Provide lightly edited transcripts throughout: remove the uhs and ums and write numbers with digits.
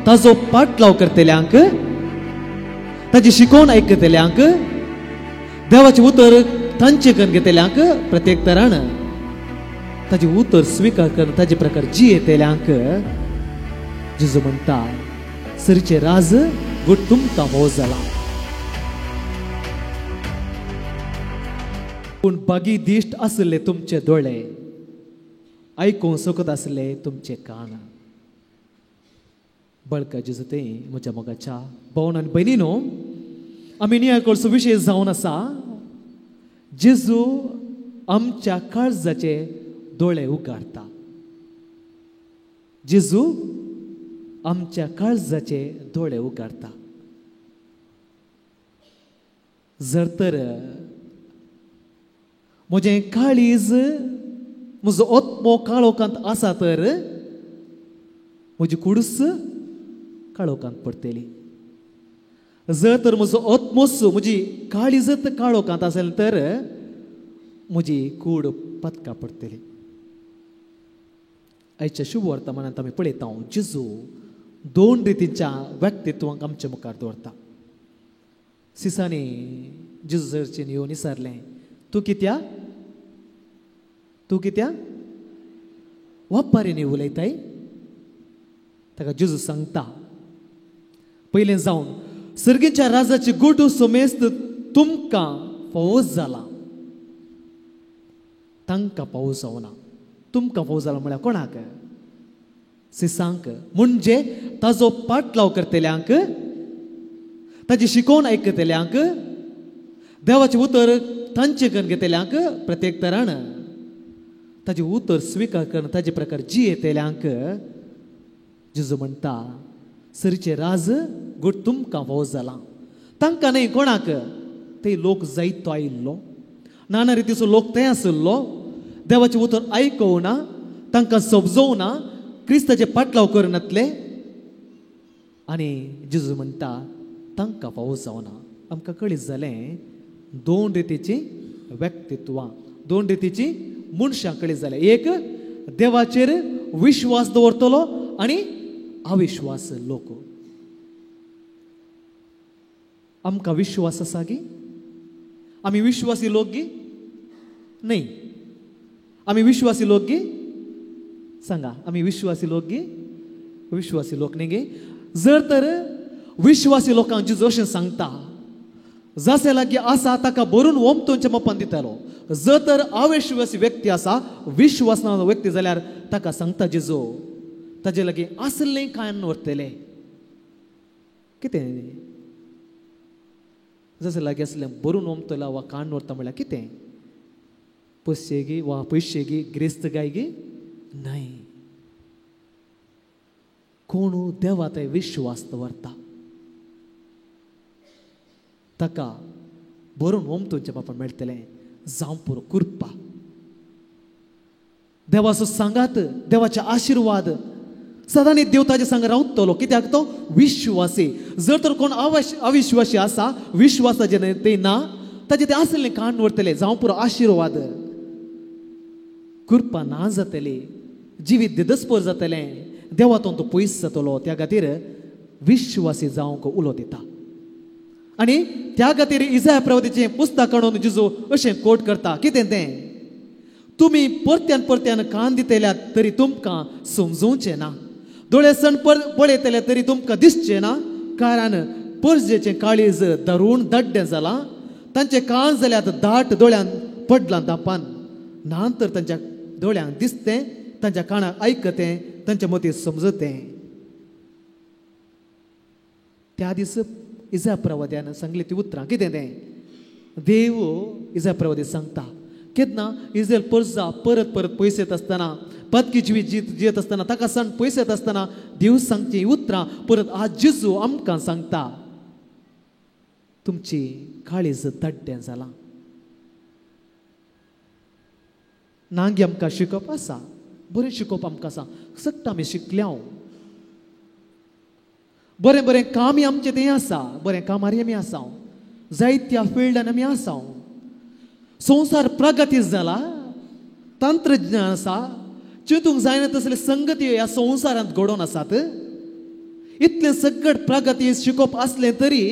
ताजो पाटलाव करतल्यांक, ताजी शिकोवन आयकतल्यांक, देवाचें उतर तांचे करून घेतल्यांक, प्रत्येक तरान ताजें उतर स्विकार करून ताजे प्रकार जियेतल्यांक जेजू म्हणटा सरीचें राज गुट तुमकां हो जाला. पूण बागी दिश्ट आसले तुमचे दोळे, आयकूंक शकत आसले तुमचे कान. बळका जेजू ते म्हज्या मोगाच्या भावन आनी भयणीनो, आमी नियाळ विशय जावन आसा जेजू आमच्या काळजाचे दोळे उगारता. जेजू आमच्या काळजाचे दोळे उगारता. जर तर म्हजें काळीज, म्हजो आत्मो काळोखांत आसा तर म्हजी कुडूच काळोखांत पडटली. जर तर म्हजो आत्मोच, म्हजी काळीजत काळोखांत आसलें तर म्हजी कूड पतका पडटली. आयच्या शुभ वर्तमानांत आमी पळयता जेजू दोन रितीच्या व्यक्तित्वांक आमच्या मुखार दवरता. सिसांनी जेजू सरचेन येवन विचारलें, तूं कित्या, तूं कित्या वापारीनी उलयताय? ताका जेजू सांगता, पयलें जावन सर्गीच्या राजाची गुटू समेस्त तुमकां फावो जाला, तांकां फावो जावना. तुमकां फावो जाला म्हळ्यार कोणाक? सिसांक. म्हणजे ताजो पाटलाव करतल्यांक, ताजी शिकोवन आयकतल्यांक, देवाचें उतर तांचे करून घेतल्यांक, प्रत्येक तरान ताजें उतर स्विकार करून ताजे प्रकार जियेतल्यांक जेजू म्हणटा सरीचें राज गुट तुमकां फावो जाला. तांकां न्हय, कोणाक? ते लोक जायतो आयिल्लो, नाना रितीचो लोक थंय आशिल्लो, देवाचें उतर आयकोवना, तांकां समजोवना, क्रिस्ताचे पाटलाव करनातले. आनी जेजू म्हणटा तांकां फावो जावना. आमकां कळीत जालें दोन रितीची व्यक्तित्वां, दोन रितीची मनशां कळीत जालें. एक देवाचेर विश्वास दवरतलो आनी अविश्वास लोक. आमकां विश्वास आसा गी? आमी विश्वासी लोक गी? न्हय. आमी विश्वासी लोक गी? सांगा, आमी विश्वासी लोक गी? विश्वासी लोक न्ही गी? जर तर विश्वासी लोकांक जेजू अशें सांगता, जशें लागीं आसा ताका भरून ओमतोनच्या मपान दितालो. जर तर अविश्वासी व्यक्ती आसा, विश्वास ना व्यक्ती जाल्यार ताका सांगता जेजू ताजे लागीं आसलें कांय व्हरतलें. कितें जशें लागीं आसलें भरून ओमतला वा कान व्हरता म्हळ्यार कितें? पयशे गी वा पयशे गी, ग्रेस्त गाय गी? न्हय. कोण देवा थंय विश्वास दवरता ताका भरून ओमतोनच्या बापान मेळटलें. जावं पुरो कृपा, देवाचो सांगात, देवाचे आशिर्वाद सदांनी देव ताजे सांग रावतलो. कित्याक? तो विश्वासी. जर तर कोण अविश्वासी आसा, विश्वासाचे ते ना, ताजे ते आसलें कान व्हरतले. जावं पुरो आशिर्वाद, कृपा ना जातली, जिवीत दिदस्पोर जातलें, देवा तो पयस जातलो. त्या खातीर विश्वासी जावंक उलो दिता. आनी त्या खातीर इजाया प्रवतीचें पुस्तक काडून जेजू अशें कोट करता. कितें तें? तुमी परत्यान परत्यान कान दितल्या तरी तुमकां समजोवचें ना, दोळे सण पळयतले तरी तुमकां दिसचें ना, कारण परजेचें काळीज धरून दड्डें जालां, तांचे कान जाल्यार दाट दोळ्यान पडलां दापान, ना तर तांच्या दोळ्यांक दिसतें, तांच्या कानाक आयकतें, तांच्या मतीं समजतें. त्या दीस इजा प्रवाद्यान सांगली ती उतरां. कितें तें? देव इजा प्रवादी सांगता केन्ना इज्रायल परजा परत परत पयस येत आसतना, पदकी जिवीत जियेत आसतना, ताका सण पयस येत आसतना देव सांगची उतरां परत आज जेजू आमकां सांगता, तुमची काळीज दड्डें जालां. नांगी आमकां शिकोवप आसा, बरें शिकोवप आमकां आसा, सगळें आमी शिकल्या, बरें बरें कामय आमचें तें आसा, बरें कामार आमी आसा, जायत्या फिल्डान आमी आसा. संवसार प्रगती जाला, तंत्रज्ञान आसा, चिंतूंक जायना तसले संगती ह्या संवसारांत घडोवन आसात. इतलें सगळें प्रगती शिकोवप आसलें तरी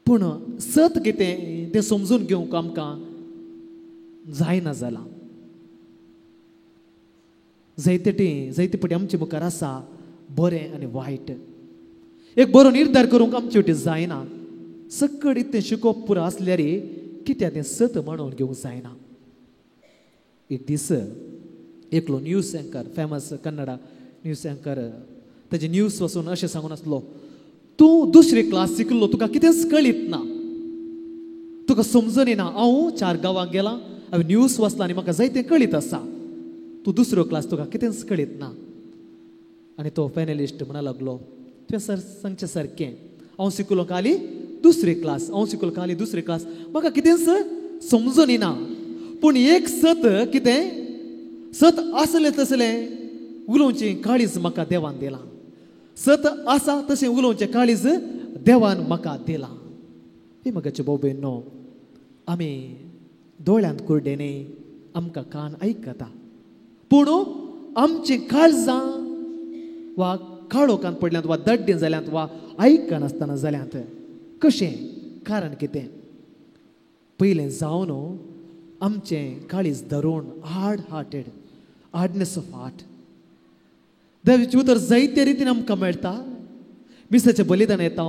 पूण सत कितें तें समजून घेवंक आमकां जायना जालां. जायते जायते पटी आमचे मुखार आसा बरें आनी वायट, एक बरो निर्धार करूंक आमचे वटेन जायना. सगळें इतलें शिकोवप पुरो आसल्यार कित्याक तें सत म्हणून घेवंक जायना. एक दीस एकलो news anchor, famous Kannada news anchor, ताजे न्यूज वचून अशें सांगून आसलो, तूं दुसरी क्लास शिकलो, तुका कितेंच कळीत ना, तुका समजून येना. हांव 4 गांवांक गेलां, हांवें न्यूज वाचला आनी म्हाका जायतें कळीत आसा, तूं दुसरो क्लास, तुका कितेंच कळीत ना. आनी तो पॅनलिस्ट म्हणा लागलो, तुवें सर सांगचें सारकें, हांव शिकलो खाली दुसरी क्लास, हांव शिकलो खाली दुसरी क्लास, म्हाका कितेंच समजून येना. पूण एक सत कितें सत आसलें तसलें उलोवचें काळीज म्हाका देवान दिलां, सत आसा तशें उलोवचें काळीज देवान म्हाका दिलां. हे म्हज्याचे भाव भयणो, आमी दोळ्यांत कुरडे न्ही, आमकां कान आयकता, पूण आमचीं काळजां वा काळोखांत पडल्यांत वा दड्डें जाल्यांत वा आयकनासतना जाल्यांत. कशें? कारण कितें? पयलें जावन आमचें काळीज धरून, hard hearted, hardness of heart. देवाचें उतर जायते रितीन आमकां मेळटा, मिसाचें बलिदान येता,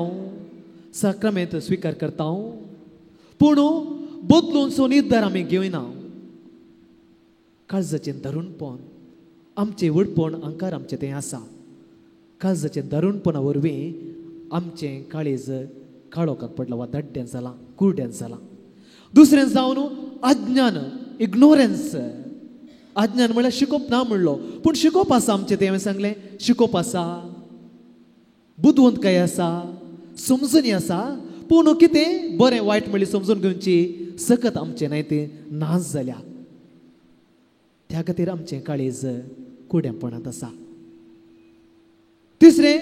साक्रामेंत स्विकार करता, पूण बदलून सो निर्धार आमी घेवना. काळजाचें धरुणपण, आमचें व्हडपण अंकार आमचें तें आसा. काळजाचें धरुणपणा वरवीं आमचें काळीज काळोखांत पडलां वा दड्ड्यान जालां, कुरड्यान जालां. दुसरें जावन अज्ञान, इग्नोरन्स. अज्ञान म्हळ्यार शिकोवप ना म्हणलो, पूण शिकोवप आसा आमचें तें हांवें सांगलें, शिकोवप आसा, बुदवंतकाय आसा, समजणी आसा, पूण कितें बरें वायट म्हणल्यार समजून घेवची सकत आमचें न्हय तें नाश जाल्या. त्या खातीर आमचें काळीज कुड्यापणांत आसा. तिसरें,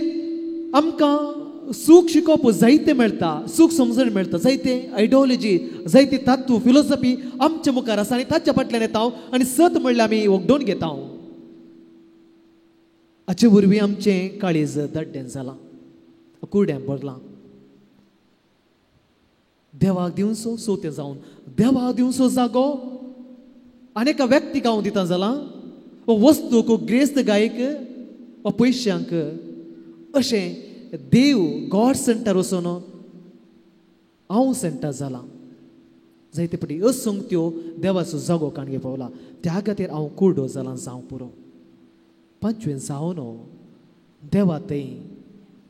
आमकां सूख शिकोवप जायतें मेळटा, सूख समजण मेळटा, जायते आयडियोलॉजी, जायते तत्व, फिलोसॉफी आमच्या मुखार आसा आनी ताच्या फाटल्यान येता आनी सत म्हणल्यार आमी वगडोवन घेता. हाचे वरवीं आमचें काळीज दड्डें जालां, कुड्यां भरलां. देवाक दिवचो सोतें जावन, देवाक दिवचो जागो आनी एका व्यक्तीक हांव दिता जालां, वा वस्तूक, ग्रेस्त गायक वा पयशांक, अशें देव गॉड सेंटर वचून हांव सेंटर जालां. जायते पटी असंख्यो देवाचो जागो काणगे पावला, त्या खातीर हांव कुरडो जालां जावं पुरो. पांचवें जावन देवा थंय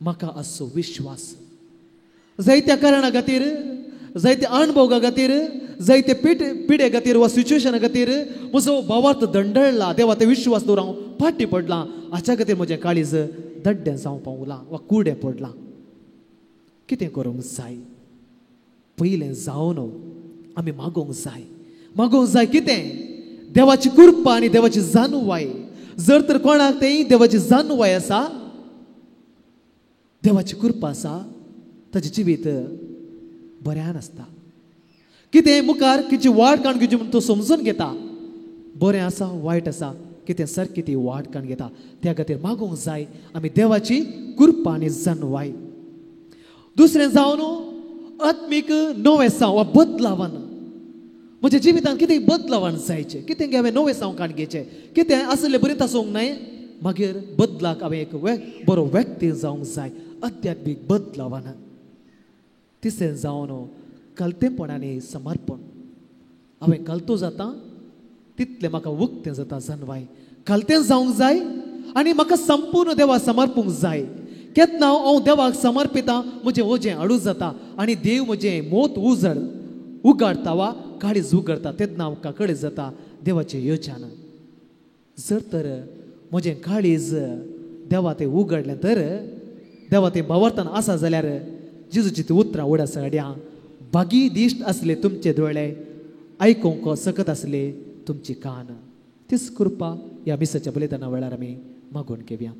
म्हाका आसचो विश्वास. जायत्या कारणा खातीर, जायते अणभोगा खातीर, जायते पिडे खातीर वा सिच्युएशना खातीर म्हजो भावार्थ दंडळला, देवा ते विश्वास दवर हांव फाटी पडलां. हाच्या खातीर म्हजें काळीज दड्डें जावं पावलां वा कुरडें पडलां. कितें करूंक जाय? पयलें जावन आमी मागोवंक जाय. मागोवंक जाय कितें? देवाची कृपा आनी देवाची जाणवाय. जर तर कोणाक तें देवाची जाणवाय आसा, देवाची कृपा आसा, ताचें जिवीत बऱ्यान आसता. कितें मुखार कितें वाट काडून घेवची म्हूण तो समजून घेता, बरें आसा वायट आसा कितें सारकी ती वाट काडून घेता. त्या खातीर मागोवंक जाय आमी देवाची कृपा आनी जाणवाय. दुसरें जावन आत्मीक नवेसांव वा बदलावन. म्हज्या जिवितांत कितें बदलावन जायचें, कितें हांवें नवेसांव काडून घेवचें, कितें आसलें बरें आसूंक न्हय, मागीर बदलाक हांवें एक बरो व्यक्ती जावंक जाय, आध्यात्मीक बदलावन. तिसरें जावन कलतेपण आनी समर्पण. हांवें कलतो जाता तितलें म्हाका उक्तें जाता जानवाय. कलतें जावंक जाय आनी म्हाका संपूर्ण देवाक समर्पूंक जाय. केन्ना हांव देवाक समर्पिता म्हजें ओजें अडू जाता आनी देव म्हजें मोत उजळ उगाडता वा काळीज उगडता, तेन्ना आमकां कळीत जाता देवाचें योजन. जर तर म्हजें काळीज देवा तें उगडलें तर, देवा तें भावार्थान आसा जाल्यार जेजूची ती उतरां उडा सगळ्या भागी दिश्ट आसले तुमचे दोळे, आयकूंक सकत आसले तुमची कान. तीच कृपा ह्या मिसाच्या बलिदाना वेळार आमी मागून घेवया.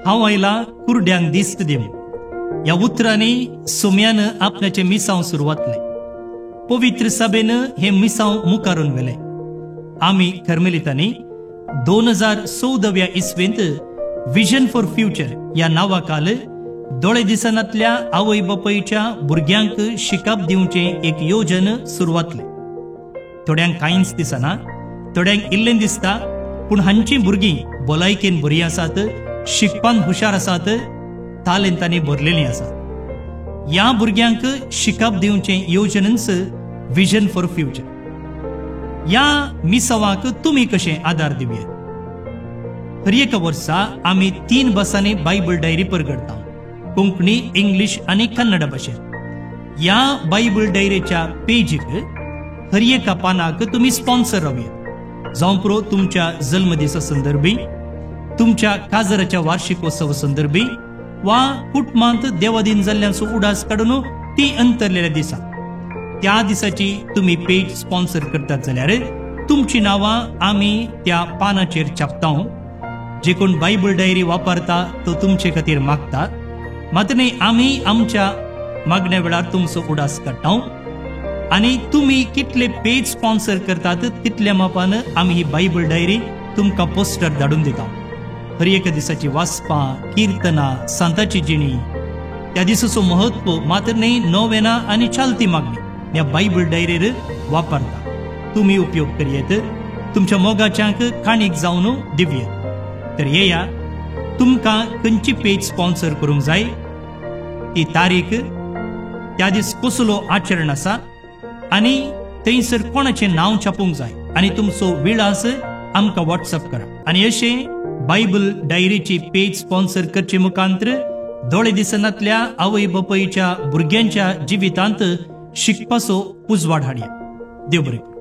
हांव आयला कुरड्यांक दिस्त दिवंक. ह्या उतरांनी सोम्यान आपल्याचें मिसांव सुरवातलें. पवित्र सभेन हें मिसांव मुखारून व्हेलें. आमी कर्मेलितांनी 2014व्या इस्वेंत विजन फॉर फ्युचर ह्या नांवाखाल दोळे दिसनातल्या आवय बापायच्या भुरग्यांक शिकप दिवचें एक योजन सुरवातलें. थोड्यांक कांयच दिसना, थोड्यांक इल्लें दिसता, पूण हांचीं भुरगीं भलायकेन बरीं आसात, शिकपान हुशार आसात, तालेंतांनी भरलेलीं आसात. ह्या भुरग्यांक शिकप दिवचें योजनच विजन फॉर फ्युचर. ह्या मिसवाक तुमी कशें आदार दिवया? हर एका वर्सा आमी 3 भासांनी बायबल डायरी परगडटा, कोंकणी, इंग्लीश आनी कन्नड भाशेन. ह्या बायबल डायरीच्या पेजीक हर एका पानाक तुमी स्पॉन्सर रावया. जावं पुरो तुमच्या जल्मदिसा संदर्भी, तुमच्या काजराच्या वार्षिकोत्सव संदर्भी वा कुटुंबांत देवादीन जाल्ल्यांचो उडास काडून ती अंतरलेल्या दिसा त्या दिसाची तुमी पेज स्पॉन्सर करतात जाल्यार तुमची नांवां आमी त्या पानाचेर छापता. जे कोण बायबल डायरी वापरता तो तुमचे खातीर मागता, मात्र न्ही आमी आमच्या मागण्या वेळार तुमचो उडास काडटा आनी तुमी कितले पेज स्पॉन्सर करतात तितल्या मापान आमी ही बायबल डायरी तुमकां पोस्टर धाडून दिता. हर एका दिसाची वाचपां, किर्तनां, सांताची जिणी, त्या दिसाचो महत्व, मात्र न्ही नोवेना आनी चालती मागणी ह्या बायबल डायरीर वापरता. तुमी उपयोग करयेत, तुमच्या मोगाच्यांक काणीक जावन दिवयेत. तर येया, तुमकां खंयची पेज स्पॉन्सर करूंक जाय ती तारीख, त्या दीस कसलो आचरण आसा आनी थंयसर कोणाचें नांव छापूंक जाय आनी तुमचो विळास आमकां वॉट्सअप करा. आनी अशें बायबल डायरीची पेज स्पॉन्सर करचे मुखांतर दोळे दिसनातल्या आवय बापायच्या भुरग्यांच्या जिवितांत शिकपाचो उजवाड हाडया. देव बरें करूं.